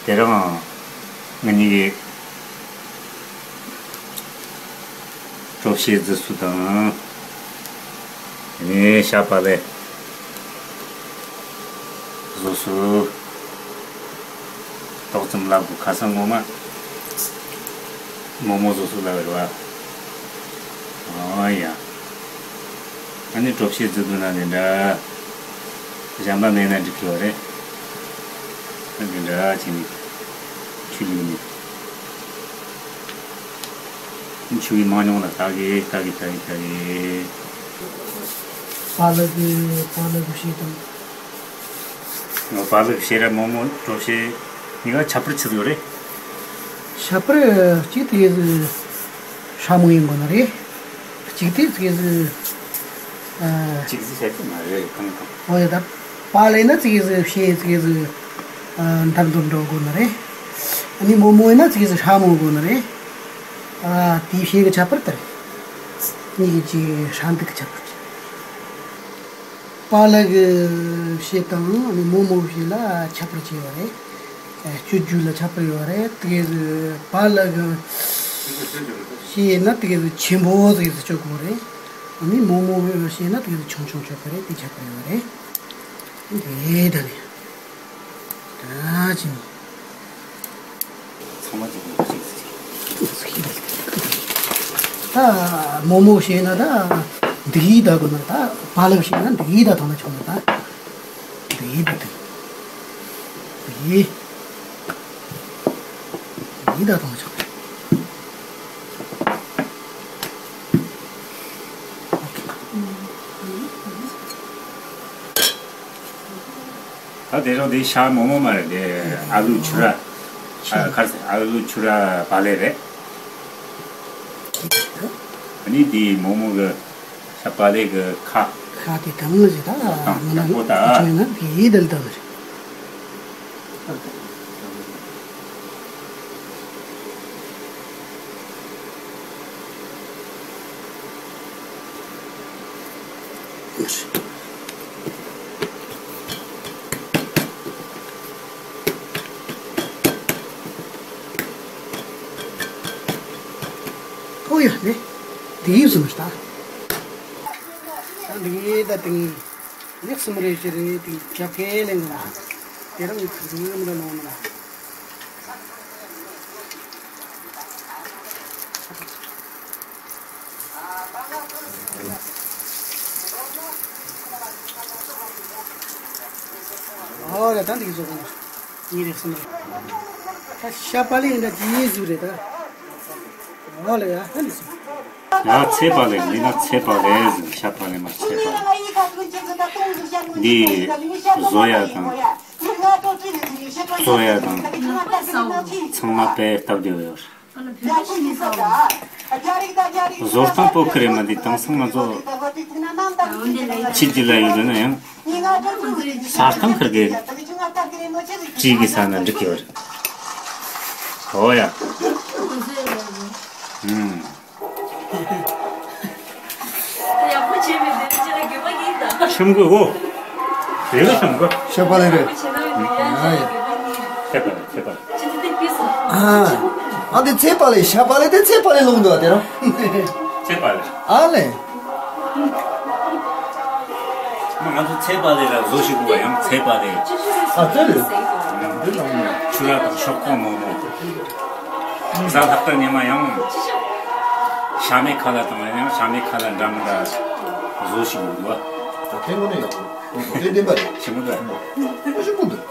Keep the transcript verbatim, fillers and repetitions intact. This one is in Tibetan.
དེ་རིང་ང་གཉིས་ཀྱིས་གྲོ་ཕྱེ་རྫི་སུ་དང་། དེ་ནས་ཤ་པག་ལེབ་བཟོ་སུ། ཏོག་ཙམ་ལབ་དགོས། ཁ་སང་ངོ་མ་མོག་མོག་བཟོ་སུ་ལབ་རེད་བ། ཨོ་ཡ། ཨ་ནི་གྲོ་ཕྱེ་རྫི་སུ་ན་དེ་འདྲ། གཞན་པ་མེད་ན་འགྲིག་གི་ཡོད་རེད། ཨ་དེ་འདྲ་བྱས་ནས་ཆུ་བླུགས་ནས། ཆུ་བའི་མང་ཉུང་ལ་ལྟ་གི་ལྟ་གི་ལྟ་གི་ལྟ་གི། པག་ལེབ་ཀྱི་པག་ལེབ་ཀྱི་ཕྱེ་དང་། ཨོ། པག་ལེབ་ཕྱེ་ར་མོག་མོག་གྲོ་ཕྱེ་གཉིས་ཀ་ཁྱད་པར་ཆི་ཟིག་ཡོད་རེད། ཁྱད་པར་གཅིག་དེ་སྲ་མོ་ཡིན་དགོས་ནི་རེད། གཅིག་དེ་ཙིག་ཟིག་ཨ། གཅིག་ཟིག་བྱས་ཀྱི་མ་རེད། གང་གང་། ཨོ་ཡ། ད་པག་ལེབ་ན་ཙིག་ཟིག་ཕྱེ་ཙིག་ཟིག་ཨ། འདར་འདུར་འགྲོ་དགོས་ནི་རེད། ཨ་ནི་མོག་མོག་ཡིན་ན་ཙིག་ཟིག་སྲ་མོ་དགོས་ནི་རེད། ཨ། དེའི་ཕྱེ་གི་ཁྱད་པར་དེ་རེད། གཉིས་ཀྱི་ཅིག་སྲ་འདུག་གི་ཁྱད་པར་ཅིག་པག་ལེབ་ཀྱི་ཕྱེ་དང་ནི་མོག་མོག་ཕྱེ་ལ་ཁྱད་པར་ཆེ་བ་རེད། སྤྱོད་རྒྱུ་ལ་ཁྱད་པར་ཡོད་རེད། དེ་གི་པག་ལེབ་ཀྱི་ཕྱེ་ན་དེ་གི་ཆེན་པོ་ཟིག་སྤྱོད་དགོས་རེད། ནི་མོག་མོག་ཕྱེ་ན་དེ་གི་ཆུང་ཆུང་སྤྱོད་དགོས་རེད། དེ་ཁྱད་པར་ཡོད་རེད། དེ་ད་ནི། ད་ཅི་ནི། ཚང་མ་གཅིག་པ་གཅིག་གཅིག་ད་མོག་མོག་བཤད་ན་ད་འདི་གིས་ད་དགོས་ན། ད་པག་ལེབ་བཤད་ན་འདི་གིས་ད་དང་ན་ཆོག་ན། ད་འདི་གིས་ད་དང་འདི་གིས་འདི་གིས་ད་དང་ན་ཆོག་ད་དེ་རིང་འདི་ཤ་མོག་མོག་མ་རེད། དེ་ཨ་ལུ་ཆུ་ར། ཨ། ཁར་ཨ་ལུ་ཆུ་ར་པག་ལེབ་རེད། ཨ་ནི་འདི་མོག་མོག་གི་ཤ་པག་ལེབ་གི་ཁ། ཁ་དེ་དང་ཟེར་ད། དང་མི་ན་ཡག་པོ་ད། ཆོས་ན་དེ་ཡིད་དལ་དང་ཟེར། ཨོ་ཡ་ནི། དེ་ཡིན་སོང་ད། ད་འདི་ད་དེ་ཡིན། ལེགས་སུ་མི་རེ་ཞིག་རེད། དེ་རྒྱབ་ཁས་ལེན་གི་ལ། དེ་རིང་གི་ཁུར་མི་འདྲ་ལོང་མི་ལ། ཨོ་ལེ། ད་འདི་བཟོ་གི་ཡིན། རེག་སོང་། ད་ཤ་པག་ལེབ་ཡིན་ན་དེ་ཡིན་ཟིག་རེད་ད། ཨོ་ལེ། ཡ་ད་འདི་བཟོ། ཡ་ཚལ་པག་ལེབ་ཡིན་ན་ཚལ་པག་ལེབ་ཟེར། ཤ་པག་ལེབ་མ་ཚལ་པག་ལེབ། འདི་བཟོ་ཡ་དང་བཙོ་ཡ་དང་ཚང་མ་དཔེ་སྟབས་བདེ་བོ་ཡོད་རེད། བཟོ་སྟངས་པོ་ཁེ་རེ་མ། འདི་དེང་སང་ང་ཚོ་ཕྱི་རྒྱལ་ལ་ཡོད་ན་ཡང་ཟ་སྟངས་ཁེར་གི་བྲིས་གི་ཟ་ན་འགྲིག་གི་ཡོད་རེད། ཨོ་ཡ། ཨུམ། ཡག་པོ་བྱས་པའི་དེ་ཅི་ལ་དགོས་པ་ཡིན་ད། ཤམ་གི་འོ། རེ་རེ་ཤམ་གི། ཤ་པག་ལེབ་རེད། ཨ་ཡ། ཤ་པག་ལེབ། ཤ་པག་ལེབ། ཨ། ཨ་དེ་ཚལ་པག་ལེབ། ཤ་པག་ལེབ་དེ་ཚལ་པག་ལེབ་ལོང་འདུག་ཨ། དེ་རང་། ཚལ་པག་ལེབ། ཨ་ལེ། མ་ང་ཚོ་ཚལ་པག་ལེབ་ལ་བཟོ་ཞིག་དགོས་པ། ཡང་ཚལ་པག་ལེབ། ཨ་དེ་རེད། ཡང་འདི་ལ་ཆུ་ར་དང་ཤོག་ཁོག་མོག་མོག། གཟའ་ལྷག་དཀར་ཉི་མ་ཡང་ཤ་མེད་ཁ་ལག་དང་། ཡང་ཤ་མེད་ཁ་ལག་འདྲ་མི་འདྲ་བཟོ་ཞིག་དགོས་འདུག་ཨ། ད་དེ་དངོས་གནས་ཡག་པོ་འདུག་དེ་བདེན་པ་རེད། ཞིམ་པོ་འདུག་ཨ། ཞིམ་པོ་འདུག